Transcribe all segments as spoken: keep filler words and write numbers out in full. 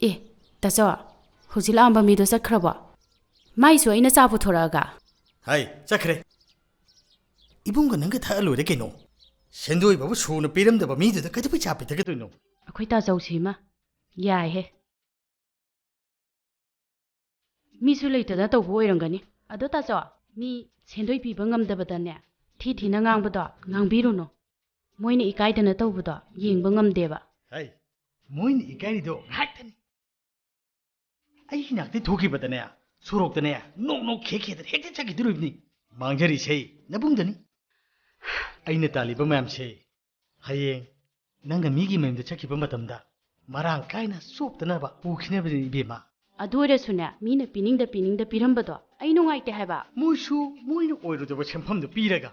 ꯑꯦ, ꯇꯥꯆꯧ, ꯍꯧꯖꯤꯛ ꯂꯥꯛꯑꯝꯕ ꯃꯤꯗꯣ ꯆꯠꯈ꯭ꯔꯕꯣ? ꯃꯥꯏꯁꯨ ꯑꯩꯅ ꯆꯥ ꯄꯨꯊꯣꯔꯛꯑꯒ꯫ ꯍꯥꯏ, ꯆꯠꯈ꯭ꯔꯦ꯫ ꯏꯕꯨꯡꯒ ꯅꯪꯒ ꯊꯛꯑ ꯂꯣꯏꯔꯦ ꯀꯩꯅꯣ꯫ ꯁꯦꯟꯗꯣꯏ ꯐꯥꯎꯕ ꯁꯨꯅ ꯄꯤꯔꯝꯗꯕ ꯃꯤꯗꯨꯗ ꯀꯩꯗꯧꯕꯩ ꯆꯥ ꯄꯤꯊꯛꯀꯗꯣꯏꯅꯣ? ꯑꯩꯈꯣꯏ ꯇꯥꯆꯧꯁꯤꯃ ꯌꯥꯏꯍꯦ꯫ ꯃꯤꯁꯨ ꯂꯩꯇꯅ ꯇꯧꯕ ꯑꯣꯏꯔꯝꯒꯅꯤ꯫ ꯑꯗꯣ ꯇꯥꯆꯧ, ꯃꯤ ꯁꯦꯟꯗꯣꯏ ꯄꯤꯕ ꯉꯝꯗꯕꯗꯅꯦ, ꯊꯤ ꯊꯤꯅ ꯉꯥꯡꯕꯗꯣ ꯉꯥꯡꯕꯤꯔꯨꯅꯨ꯫ ꯃꯣꯏꯅ ꯏꯀꯥꯏꯗꯅ ꯇꯧꯕꯗꯣ ꯌꯦꯡꯕ ꯉꯝꯗꯦꯕ꯫ ꯍꯩ, ꯃꯣꯏꯅ ꯏꯀꯥꯏꯔꯤꯗꯣ ꯉꯥꯏꯍꯥꯛꯇꯅꯤ꯫ ꯑꯩꯒꯤ ꯅꯥꯛꯇꯩ ꯊꯣꯛꯈꯤꯕꯗꯅꯦ, ꯁꯣꯔꯣꯛꯇꯅꯦ, ꯅꯣꯛ ꯅꯣꯛ ꯈꯦꯛ ꯈꯦꯗꯅ ꯍꯦꯛꯇ ꯆꯠꯈꯤꯗꯣꯔꯤꯕꯅꯤ꯫ ꯃꯥꯡꯖꯔꯤꯁꯦ ꯅꯕꯨꯡꯗꯅꯤ꯫ ꯑꯩꯅ ꯇꯥꯜꯂꯤꯕ ꯃꯌꯥꯝꯁꯦ ꯍꯌꯦꯡ ꯅꯪꯅ ꯃꯤꯒꯤ ꯃꯌꯨꯝꯗ ꯆꯠꯈꯤꯕ ꯃꯇꯝꯗ ꯃꯔꯥꯡ ꯀꯥꯏꯅ ꯆꯣꯞꯇꯅꯕ ꯄꯨꯈꯤꯅꯕꯅꯤ ꯏꯕꯦꯝꯃ꯫ ꯑꯗꯨ ꯑꯣꯏꯔꯁꯨꯅꯦ, ꯃꯤꯅ ꯄꯤꯅꯤꯡꯗ ꯄꯤꯅꯤꯡꯗ ꯄꯤꯔꯝꯕꯗꯣ ꯑꯩ ꯅꯨꯡꯉꯥꯏꯇꯦ ꯍꯥꯏꯕ꯫ ꯃꯣꯏꯁꯨ ꯃꯣꯏꯅ ꯑꯣꯏꯔꯣꯏꯗꯕ ꯁꯦꯟꯐꯝꯗꯨ ꯄꯤꯔꯒ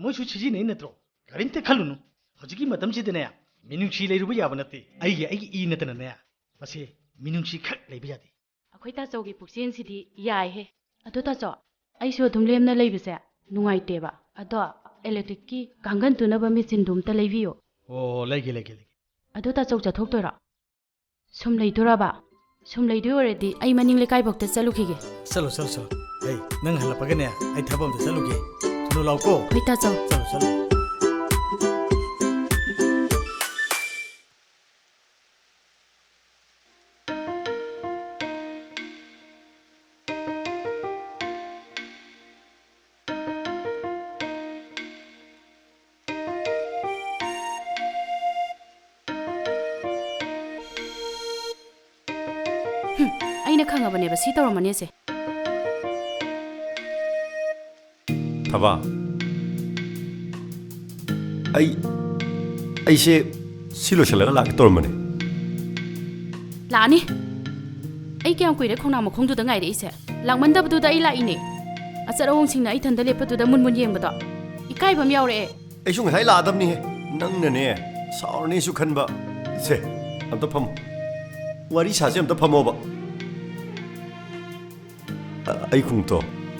ꯃꯣꯏꯁꯨ ꯁꯤꯖꯤꯟꯅꯩ ꯅꯠꯇ꯭ꯔꯣ? ꯀꯔꯤꯝꯇ ꯈꯜꯂꯨꯅꯨ꯫ ꯍꯧꯖꯤꯛꯀꯤ ꯃꯇꯝꯁꯤꯗꯅꯦ, ꯃꯤꯅꯨꯡꯁꯤ ꯂꯩꯔꯨꯕ ꯌꯥꯕ ꯅꯠꯇꯦ꯫ ꯑꯩꯒꯤ, ꯑꯩꯒꯤ ꯏ ꯅꯠꯇꯅꯅꯦ, ꯃꯁꯤ ꯃꯤꯅꯨꯡꯁꯤ ꯈꯛ ꯂꯩꯕ ꯌꯥꯗꯦ꯫ ꯑꯩꯈꯣꯏ ꯇꯥꯆꯧꯒꯤ ꯄꯨꯛꯆꯦꯜꯁꯤꯗꯤ ꯌꯥꯏꯍꯦ꯫ ꯑꯗꯣ ꯇꯥꯆꯧ, ꯑꯩꯁꯨ ꯑꯗꯨꯝ ꯂꯦꯝꯅ ꯂꯩꯕꯁꯦ ꯅꯨꯡꯉꯥꯏꯇꯦꯕ꯫ ꯑꯗꯣ electricꯀꯤ ꯀꯥꯡꯒꯟ ꯇꯨꯅꯕ ꯃꯦꯆꯤꯟꯗꯨ ꯑꯝꯇ ꯂꯩꯕꯤꯌꯨ꯫ ꯑꯣ, ꯂꯩꯒꯦ, ꯂꯩꯒꯦ, ꯂꯩꯒꯦ꯫ ꯑꯗꯣ ꯇꯥꯆꯧ ꯆꯠꯊꯣꯛꯇꯣꯏꯔꯣ? ꯁꯨꯝ ꯂꯩꯗꯣꯔꯕ? ꯁꯨꯝ ꯂꯩꯗꯣꯏ ꯑꯣꯏꯔꯗꯤ ꯑꯩ ꯃꯅꯤꯡ ꯂꯩꯀꯥꯏꯐꯥꯎꯇ ꯆꯠꯂꯨꯈꯤꯒꯦ꯫ ꯆꯠꯂꯣ, ꯆꯠꯂꯣ, ꯆꯠꯂꯣ꯫ ꯑꯩ ꯅꯪ ꯍꯜꯂꯛꯄꯒꯅꯦ, ꯑꯩ ꯊꯕꯛ ꯑꯝꯇ ꯆꯠꯂꯨꯒꯦ꯫ ꯊꯨꯅ ꯂꯥꯛꯎꯀꯣ꯫ ꯍꯣꯏ, ꯇꯥꯆꯧ꯫ ꯆꯠꯂꯣ, ꯆꯠꯂꯣ꯫ ꯍꯨꯝ, ꯑꯩꯅ ꯈꯪꯉꯕꯅꯦꯕ ꯁꯤ ꯇꯧꯔꯝꯃꯅꯤꯁꯦ꯫ ꯊꯕꯥ, ꯑꯩ, ꯑꯩꯁꯦ ꯁꯤ ꯂꯣꯏꯁꯤꯜꯂꯒ ꯂꯥꯛꯀꯦ ꯇꯧꯔꯝꯕꯅꯦ꯫ ꯂꯥꯛꯑꯅꯤ꯫ ꯑꯩ ꯀꯌꯥꯝ ꯀꯨꯏꯔꯦ ꯈꯣꯡꯅꯥꯡ ꯃꯈꯣꯡꯗꯨꯗ ꯉꯥꯏꯔꯛꯏꯁꯦ? ꯂꯥꯛꯃꯟꯗꯕꯗꯨꯗ ꯑꯩ ꯂꯥꯛꯏꯅꯦ꯫ ꯑꯆꯠ ꯑꯋꯣꯡꯁꯤꯡꯅ ꯑꯩ ꯏꯊꯟꯗ ꯂꯦꯞꯄꯗꯨꯗ ꯃꯨꯟ ꯃꯨꯟ ꯌꯦꯡꯕꯗꯣ ꯏꯀꯥꯏꯕ ꯑꯃ ꯌꯥꯎꯔꯛꯑꯦ꯫ ꯑꯩꯁꯨ ꯉꯁꯥꯏ ꯂꯥꯛꯑꯗꯕꯅꯤꯍꯦ꯫ ꯅꯪꯅꯅꯦ, ꯁꯥꯎꯔꯅꯤꯁꯨ ꯈꯟꯕ꯫ ꯁꯦ, ꯑꯝꯇ ꯐꯝꯃꯣ꯫ ꯋꯥꯔꯤ ꯁꯥꯁꯦ, ꯑꯝꯇ ꯐꯝꯃꯣꯕ꯫ ꯑ, ꯑꯩ ꯈꯣꯡꯎꯞꯇꯣ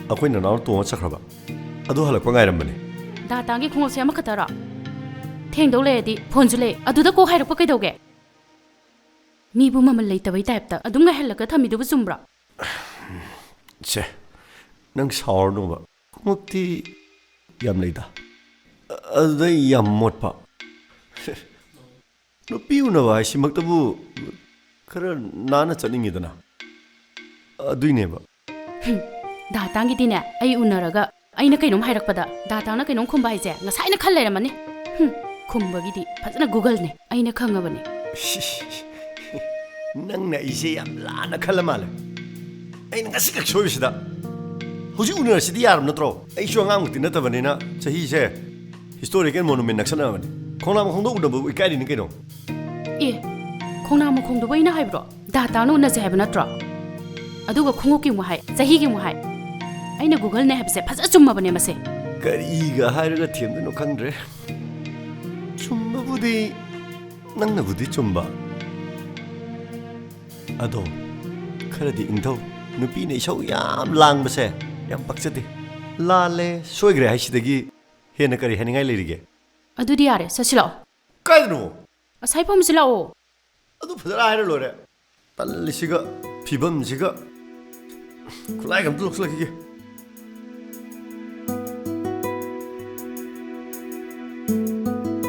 ꯑꯩꯈꯣꯏ ꯅꯅꯥꯎꯅ ꯇꯣꯡꯉ ꯆꯠꯈ꯭ꯔꯕ꯫ ꯑꯗꯨ ꯍꯜꯂꯛꯄ ꯉꯥꯏꯔꯝꯕꯅꯦ꯫ ꯗꯥ ꯇꯥꯡꯒꯤ ꯈꯣꯡꯎꯞꯁꯦ ꯑꯃꯈꯛꯇꯔꯣ? ꯊꯦꯡꯗꯧ ꯂꯩꯔꯗꯤ ꯐꯣꯟꯁꯨ ꯂꯩ, ꯑꯗꯨꯗ ꯀꯣꯛ ꯍꯥꯏꯔꯛꯄ ꯀꯩꯗꯧꯒꯦ? ꯃꯤꯕꯨ ꯃꯃꯜ ꯂꯩꯇꯕꯩ ꯇꯥꯏꯞꯇ ꯑꯗꯨꯝ ꯉꯥꯏꯍꯜꯂꯒ ꯊꯝꯃꯤꯗꯨꯕꯨ ꯆꯨꯝꯕ꯭ꯔꯣ? ꯁꯦ, ꯅꯪ ꯁꯥꯎꯔꯅꯣꯕ꯫ ꯈꯣꯡꯎꯞꯇꯤ ꯌꯥꯝ ꯂꯩꯗ꯫ ꯑꯗꯨꯗꯩ ꯌꯥꯝ ꯃꯣꯠꯄ꯫ ꯅꯨꯄꯤ ꯎꯅꯕ ꯍꯥꯏꯁꯤꯃꯛꯇꯕꯨ ꯈꯔ ꯅꯥꯟꯅ ꯆꯠꯅꯤꯡꯉꯤꯗꯅ꯫ ꯑꯗꯨꯏꯅꯦꯕ꯫ ꯍꯨꯝ, ꯗꯥ ꯇꯥꯡꯒꯤꯗꯤꯅꯦ, ꯑꯩ ꯎꯅꯔꯒ ꯑꯩꯅ ꯀꯩꯅꯣꯝ ꯍꯥꯏꯔꯛꯄꯗ ꯗꯥ ꯇꯥꯡꯅ ꯀꯩꯅꯣꯝ ꯈꯨꯝꯕ ꯍꯥꯏꯁꯦ ꯉꯁꯥꯏꯅ ꯈꯜ ꯂꯩꯔꯝꯃꯅꯤ꯫ ꯍꯨꯝ, ꯈꯨꯝꯕꯒꯤꯗꯤ ꯐꯖꯅ Google-ꯅꯦ, ꯑꯩꯅ ꯈꯪꯉꯕꯅꯤ꯫ ꯅꯪꯅ ꯑꯩꯁꯦ ꯌꯥꯝ ꯂꯥꯟꯅ ꯈꯜꯂ ꯃꯥꯜꯂꯦ꯫ ꯑꯩꯅ ꯉꯁꯤꯈꯛ ꯁꯣꯏꯕꯁꯤꯗ꯫ ꯍꯧꯖꯤꯛ ꯎꯅꯔꯁꯤꯗꯤ ꯌꯥꯔꯕ ꯅꯠꯇ꯭ꯔꯣ? ꯑꯩꯁꯨ ꯑꯉꯥꯡꯃꯛꯇꯤ ꯅꯠꯇꯕꯅꯤꯅ ꯆꯍꯤꯁꯦ historical monument ꯅꯛꯁꯟꯅꯔꯕꯅꯤ꯫ ꯈꯣꯡꯅꯥꯡ ꯃꯈꯣꯡꯗ ꯎꯅꯕꯕꯨ ꯏꯀꯥꯏꯔꯤꯅꯤ ꯀꯩꯅꯣ꯫ ꯑꯦ, ꯈꯣꯡꯅꯥꯡ ꯃꯈꯣꯡꯗꯨꯕꯨ ꯑꯩꯅ ꯍꯥꯏꯕ꯭ꯔꯣ? ꯗꯥ ꯇꯥꯡꯅ ꯎꯅꯁꯦ ꯍꯥꯏꯕ ꯅꯠꯇ꯭ꯔꯣ? ꯑꯗꯨꯒ ꯈꯣꯡꯎꯞꯀꯤ ꯑꯃꯨꯛ ꯍꯥꯏ, ꯆꯍꯤꯒꯤ ꯑꯃꯨꯛ ꯍꯥꯏ꯫ ꯑꯩꯅ Google-ꯅꯦ ꯍꯥꯏꯕꯁꯦ ꯐꯖ ꯆꯨꯝꯃꯕꯅꯦ ꯃꯁꯦ꯫ ꯀꯔꯤꯒ ꯍꯥꯏꯔꯒ ꯊꯦꯝꯗꯣꯏꯅꯣ ꯈꯪꯗ꯭ꯔꯦ꯫ ꯆꯨꯝꯕꯕꯨꯗꯤ ꯅꯪꯅꯕꯨꯗꯤ ꯆꯨꯝꯕ꯫ ꯑꯗꯣ ꯈꯔꯗꯤ ꯏꯪꯊꯧ꯫ ꯅꯨꯄꯤꯅ ꯏꯁꯧ ꯌꯥꯝ ꯂꯥꯡꯕꯁꯦ ꯌꯥꯝ ꯄꯛꯆꯗꯦ꯫ ꯂꯥꯜꯂꯦ, ꯁꯣꯏꯈ꯭ꯔꯦ ꯍꯥꯏꯁꯤꯗꯒꯤ ꯍꯦꯟꯅ ꯀꯔꯤ ꯍꯥꯏꯅꯤꯡꯉꯥꯏ ꯂꯩꯔꯤꯒꯦ? ꯑꯗꯨꯗꯤ ꯌꯥꯔꯦ, ꯆꯠꯁꯤ ꯂꯥꯛꯑꯣ꯫ ꯀꯥꯏꯗꯅꯣ? ꯑꯁꯥꯏ ꯐꯝꯁꯤ ꯂꯥꯛꯑꯣ꯫ ꯑꯗꯨ ꯐꯖꯅ ꯍꯥꯏꯔ ꯂꯣꯏꯔꯦ꯫ ꯇꯜꯂꯤꯁꯤꯒ, ꯐꯤꯕꯝꯁꯤꯒ꯫ ꯈꯨꯠꯂꯥꯏꯒ ꯑꯝꯇ ꯂꯧꯁꯤꯜꯂꯛꯈꯤꯒꯦ꯫